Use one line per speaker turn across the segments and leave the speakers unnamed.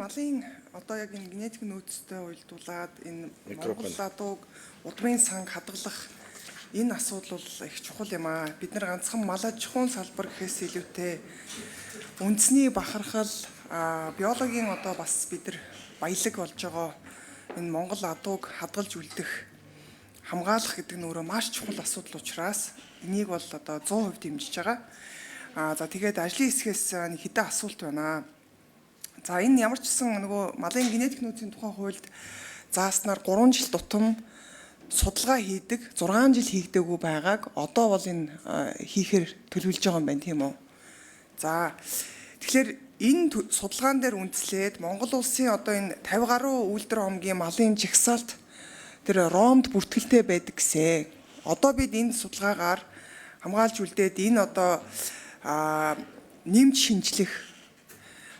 малын одоо яг энэ генетик нөөцтэй уялдуулаад энэ Монгол адууг удмын санг хадгалах энэ асуудал бол их чухал юм аа. Бид нар ганцхан мал аж ахуйн салбар гэхээс илүүтэй үндэсний бахархал, биологийн одоо бас бид нар баялаг болж байгаа энэ Монгол адууг хадгалж үлдэх, хамгаалах гэдэг нь өөрөө маш чухал асуудал учраас энийг бол одоо 100% дэмжиж байгаа. За тэгээд ажлын хэсгээс нэг хэдэн асуулт байна. За, энэ ямар ч гэсэн нөгөө малын генетик нөөцийн тухай хуульд зааснаар 3 жил тутам судалгаа хийдэг, 6 жил хийгдээгүй байгааг одоо бол энэ хийхээр төлөвлөж байгаа юм байна, тийм үү? За, тэгэхээр энэ судалгаан дээр үндэслээд Монгол улсын одоо энэ 50 гаруй үйлдвэр омгийн малын жагсаалт тэр ромд бүртгэлтэй байдаг гэсэн. Одоо бид энэ судалгаагаар хамгаалж үлдээд энэ одоо нэмж шинжлэх,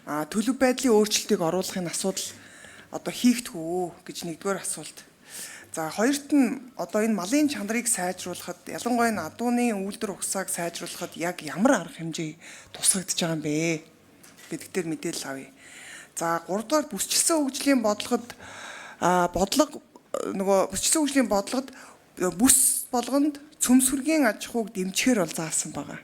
төлөв байдлын өөрчлөлтийг оруулахын асуудал одоо хийгдэх үү гэж нэгдүгээр асуулт. За, хоёрт нь одоо энэ малын чанарыг сайжруулахад, ялангуяа энэ адууны үйлдвэр угсааг сайжруулахад яг ямар арга хэмжээ тусгагдж байгаа юм бэ гэдэг дээр мэдээлэл авъя. За, гуравдугаар бүсчилсэн хөгжлийн бодлогод бодлого нөгөө бүсчилсэн хөгжлийн бодлогод бүс болгонд цөмсүргийн аж ахуйг дэмжихээр бол заасан байгаа.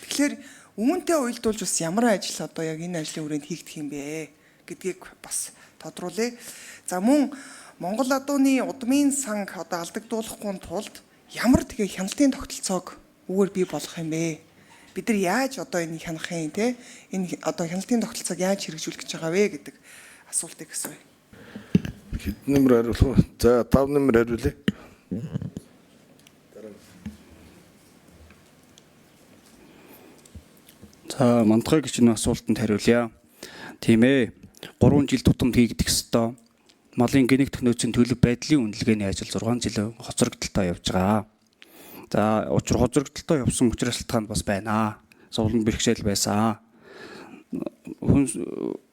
Тэгэхээр үүнтэй уялдуулж бас ямар ажил одоо яг энэ ажлын хүрээнд хийгдэх юм бэ гэдгийг бас тодруулъя. За, мөн Монгол адууны удмын санг одоо алдагдуулахгүй тулд ямар тэгээ хяналтын тогтолцоог үүгээр бий болгох юм бэ? Бид нар яаж одоо энэ хянах юм те? Энэ одоо хяналтын тогтолцоог яаж хэрэгжүүлэх гэж байгаа вэ гэдэг асуултыг асууя.
Хэдэн нэмэр хариулах вэ? За, 5 нэмэр хариулъя.
За, Мандахай гэж энэ асуултанд хариулъя. Тийм ээ. 3 жил тутамд хийгдэх ёстой малын генетик нөөцийн төлөв байдлын үнэлгээний ажил 6 жил хоцрогдолтой явж байгаа. За, учир хоцрогдолтой явсан учраас шалтгаан бас байна. Сувлан бэрхшээл байсан. Хүн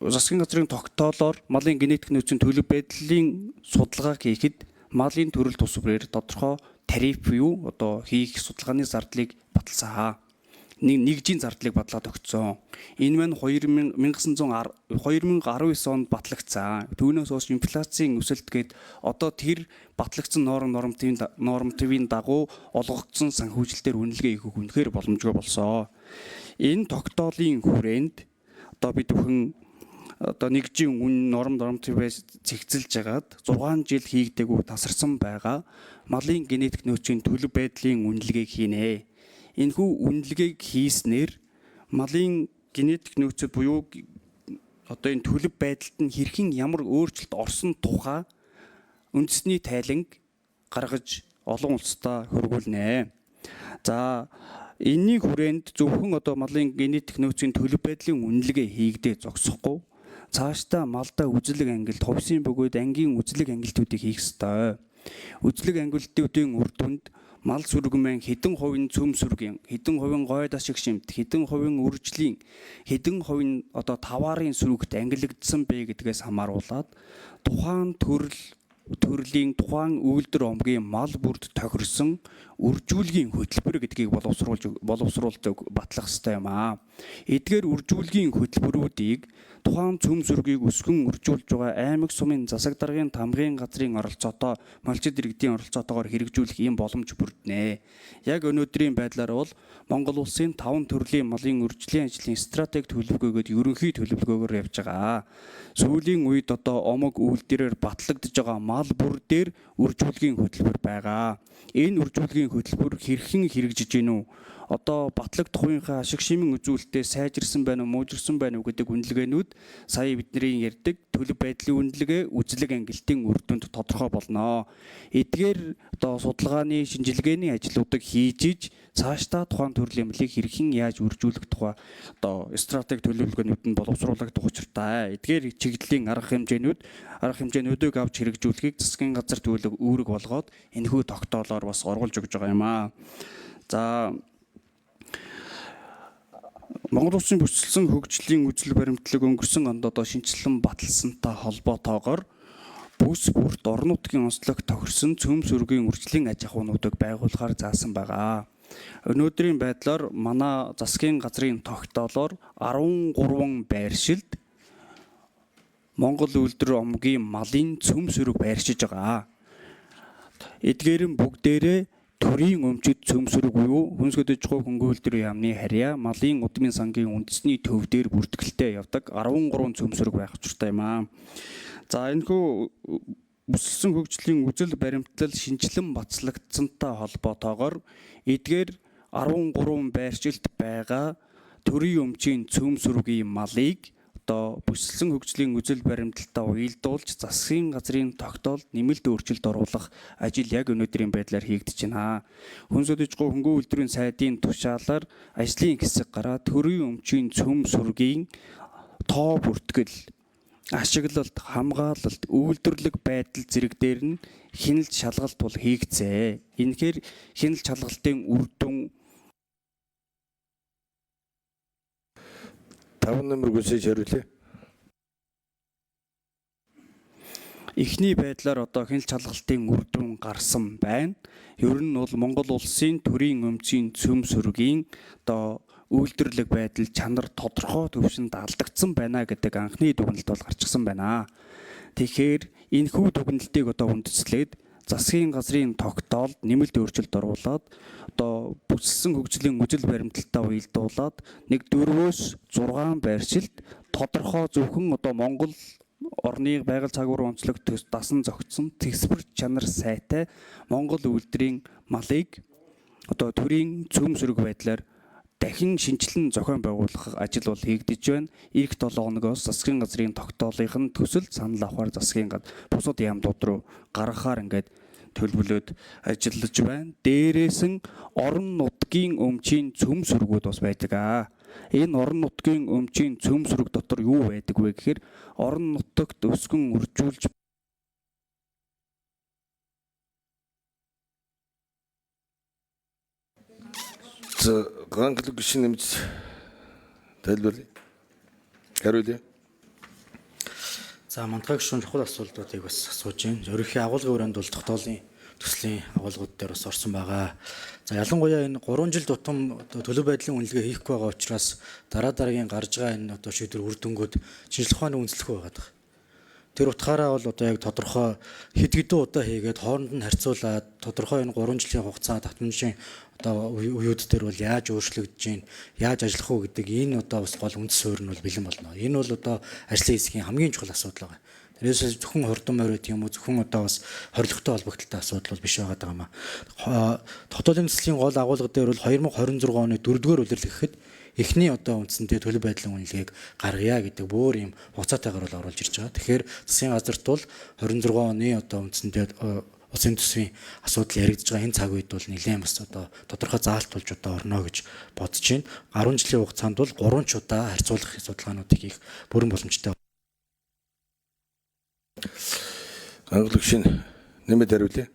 засгийн газрын тогтоолоор малын генетик нөөцийн төлөв байдлын судалгааг хийхэд малын төрөл тус бүрээр тодорхой тариф буюу одоо хийх судалгааны зардлыг баталсан. Нэг нэгжийн зардлыг батлаад өгсөн. Энэ маань 2019 онд батлагдсан. Түүнээс хойш инфляцийн өсөлт гээд одоо тэр батлагдсан нормативын дагуу олгогдсон санхүүжилтээр үнэлгээ хийх үнэхээр боломжгүй болсон. Энэ тогтоолын хүрээнд одоо бид бүхэн одоо нэгжийн үн нормативээс зэгцэлж хагаад 6 жил хийгдээгүй тасарсан байгаа малын генетик нөөцийн төлөв байдлын үнэлгээг хийнэ. Энэхүү үнэлгээг хийснээр малын генетик нөөцөд буюу одоо энэ төлөв байдалд нь хэрхэн ямар өөрчлөлт орсон тухай үндэсний тайланг гаргаж олон улсдаа хөргүүлнэ. За, энэний хүрээнд зөвхөн одоо малын генетик нөөцийн төлөв байдлын үнэлгээ хийгдээ зогсохгүй цаашдаа малдаа үзлэг ангилт, хувьсын бөгөөд ангийн үзлэг ангилтуудыг хийх ёстой. Үзлэг ангилтуудын үр дүнд мал сүргэн маань хэдэн хувийн цөм сүргийн, хэдэн хувийн гойд ашиг шимт, хэдэн хувийн үржлийн, хэдэн хувийн одоо таваарын сүрэгт ангилагдсан бэ гэдгээс хамааруулаад тухайн төрлийн тухайн үйлдвэр омгийн мал бүрд тохирсон үржүүлгийн хөтөлбөр гэдгийг боловсруулж батлах ёстой юм аа. Эдгээр үржүүлгийн хөтөлбөрүүдийг тухайн цөм сүргийг өсгөн үржүүлж байгаа аймаг сумын засаг даргын тамгын газрын оролцоотой, малчид иргэдийн оролцоотойгоор хэрэгжүүлэх ийм боломж бүрднэ. Яг өнөөдрийн байдлаар бол Монгол улсын 5 төрлийн малын үржлийн ажлын стратеги төлөвлөгөөгөөд ерөнхий төлөвлөгөөгөөр явж байгаа. Сүүлийн үед одоо омог үйлдвэрээр батлагдж байгаа мал бүр дээр үржүүлгийн хөтөлбөр байгаа. Энэ үржүүлгийн хөтөлбөр хэрхэн хэрэгжиж гин үү? Одоо батлагдах үеийнхээ ашиг шимэн үзүүлэлтээ сайжирсан байна уу, муужирсан байна уу гэдэг үнэлгээнүүд сая бидний ярьдаг төлөв байдлын үнэлгээ, үзлэг ангилтын үр дүнд тодорхой болно. Эдгээр одоо судалгааны шинжилгээний ажлуудыг хийж иж цаашдаа тухайн төрлийн малыг хэрхэн яаж үржүүлэх тухай одоо стратеги төлөвлөгөөнүүд нь боловсруулагдах учиртай. Эдгээр чиглэлийн арга хэмжээнүүдийг авч хэрэгжүүлэхийг засгийн газар төлөв үүрэг болгоод энэхүү тогтоолоор бас оруулж өгч байгаа юм аа. За, Монгол улсын бүсэлсэн хөгжлийн үзэл баримтлаг өнгөрсөн онд одоо шинэчлэн баталсантай холбоотойгоор бүс бүрт орон нутгийн онцлог тохирсон цөм сүргийн үржлийн аж ахуйнуудыг байгуулахаар заасан байгаа. Өнөөдрийн байдлаар манай засгийн газрын тогтоолоор 13 байршилд Монгол үйлдвэр омгийн малын цөм сөрөг байршиж байгаа. Эдгээр нь бүгдээрээ төрийн өмчид цөм сөрөг буюу Хүнс хөдөө аж ахуй хөнгөн үйлдвэрийн яамны харьяа малын удмын сангийн үндэсний төв дээр бүртгэлтэй явдаг 13 цөм сөрөг байх учиртай юм аа. За энэхүү бүсэлсэн хөгжлийн үзэл баримтлал шинжилэн батлагдсантай холбоотойгоор эдгээр 13 байршилт байгаа төрийн өмчийн цөм сүргийн малыг одоо бүсэлсэн хөгжлийн үзэл баримталтай уялдуулж засгийн газрын тогтоолд нэмэлт өөрчлөлт оруулах ажил яг өнөөдрийн байдлаар хийгдэж байна. Хүнс хөдөө аж ахуй хөнгөн үйлдвэрийн сайдын тушаалаар ажлын хэсэг гараа төрийн өмчийн цөм сүргийн тоо бүртгэл ашиглалт, хамгаалалт, үйлдвэрлэг байдал зэрэг дээр нь хяналт шалгалт бол хийгдсэн. Энэхээр хяналт шалгалтын үр дүн
5 нөмөр гүсэж хариулъя.
Эхний байдлаар одоо хяналт шалгалтын үр дүн гарсан байна. Ер нь бол Монгол улсын төрийн өмчийн цөм сүргийн одоо үйлдвэрлэг байдал чанар тодорхой түвшинд алдагдсан байна гэдэг анхны дүгнэлт бол гарчихсан байна. Тэгэхээр энэхүү дүгнэлтийг одоо үндэслээд засгийн газрын тогтоолд нэмэлт өөрчлөлт оруулаад одоо бүсэлсэн хөгжлийн үзэл баримталтай уялдуулаад нэг 4-өөс 6 байршилд тодорхой зөвхөн одоо Монгол орны байгаль цагуур онцлог төс дасан зохицсон тэсвэр чанар сайтай Монгол үйлдвэрийн малыг одоо төрийн цөм сөрөг байдлаар дахин шинжилэн зохион байгуулах ажил бол хийгдэж байна. Ирэх 7 хоногоос засгийн газрын тогтоолынх нь төсөл санал авахар засгийн бусад яамдууд руу гаргахаар ингээд төлөвлөөд ажиллаж байна. Дээрээс нь орон нутгийн өмчийн цөм сүргүүд бас байдаг аа. Энэ орон нутгийн өмчийн цөм сүрэг дотор юу байдаг вэ гэхээр орон нутагт өсгөн үржүүлж
За гангалаг гишүүн нэмж тайлбарлая. Хариулъя.
За мантгай гишүүн чухал асуултуудыг бас асууж байна. Ерөнхий агуулгын хүрээнд бол тогтоолын төслийн агуулгууд дээр бас орсон байгаа. За ялангуяа энэ 3 жил тутам төлөв байдлын үнэлгээ хийхгүй байгаа учраас дараа дараагийн гарч байгаа энэ одоо шийдвэр үр дүнгууд шинжлэх ухааны үнэлэхгүй байгаа даа. Тэр утгаараа бол одоо яг тодорхой хэд хэдэн удаа хийгээд хооронд нь харьцуулаад тодорхой энэ 3 жилийн хугацаа татамжийн одоо үеүд дээр бол яаж өөрчлөгдөж гин, яаж ажиллах уу гэдэг энэ одоо бас гол үндэс суурь нь бол бэлэн болно. Энэ бол одоо ажлын хэсгийн хамгийн чухал асуудал байгаа. Тэрээс зөвхөн хурдан морь гэдэг юм уу, зөвхөн одоо бас хоригтой холбогдлолтой асуудал бол биш байгаа юм аа. Тогтоолын төслийн гол агуулга дээр бол 2026 оны 4-р улирал гэхэд эхний одоо үндсэндээ төлөв байдлын үнэлгээг гаргая гэдэг бүр юм хугацаатайгаар бол оруулж ирж байгаа. Тэгэхээр засгийн газарт бол 26 оны одоо үндсэндээ улсын төсвийн асуудал яригдж байгаа энэ цаг үед бол нэлээд бас одоо тодорхой заалт болж одоо орно гэж бодож байна. 10 жилийн хугацаанд бол 3 ч удаа харьцуулах судалгаануудыг хийх бүрэн боломжтой.
Ангалаг гишүүн нэмэлт хариулъя.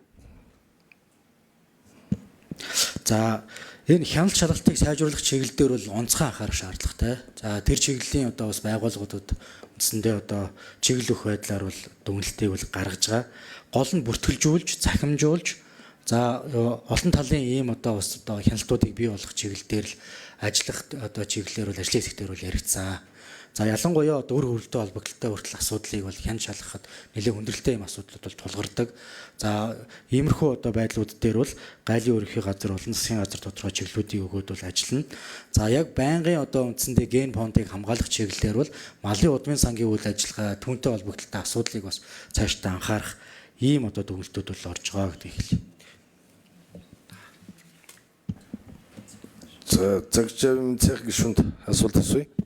За энэ хяналт шалгалтыг сайжруулах чиглэл дээр бол онцгой анхаарах шаардлагатай. За тэр чиглэлийн одоо бас байгууллагуудад үндсэндээ одоо чиглэл өгөх байдлаар бол дүгнэлтийг бол гаргаж байгаа. Гол нь бүртгэлжүүлж, захимжуулж, за олон талын ийм одоо бас одоо хяналтуудыг бий болгох чиглэл дээр л ажиллах одоо чиглэлээр бол ажлын хэсэг дээр бол яригдсан. За ялангуяа одоо үр хөврөлтөй холбогдлолтой хүртэл асуудлыг бол хян шалгахад нэлээд хүндрэлтэй юм асуудлууд бол тулгардаг. За иймэрхүү одоо байдлууд дээр бол гайлын ерөнхий газар болон засгийн газар тодорхой чиглэлүүдийг өгөөд бол ажиллана. За яг байнгын одоо үндсэндээ ген фондыг хамгаалах чиглэлээр бол малын удмын сангийн үйл ажиллагаа түүнтэй холбогдлолтой асуудлыг бас цаашдаа анхаарах ийм одоо дүгнэлтүүд бол орж байгаа гэдгийг хэлье.
За загчаавын цех гишүүнд асуулт асууя.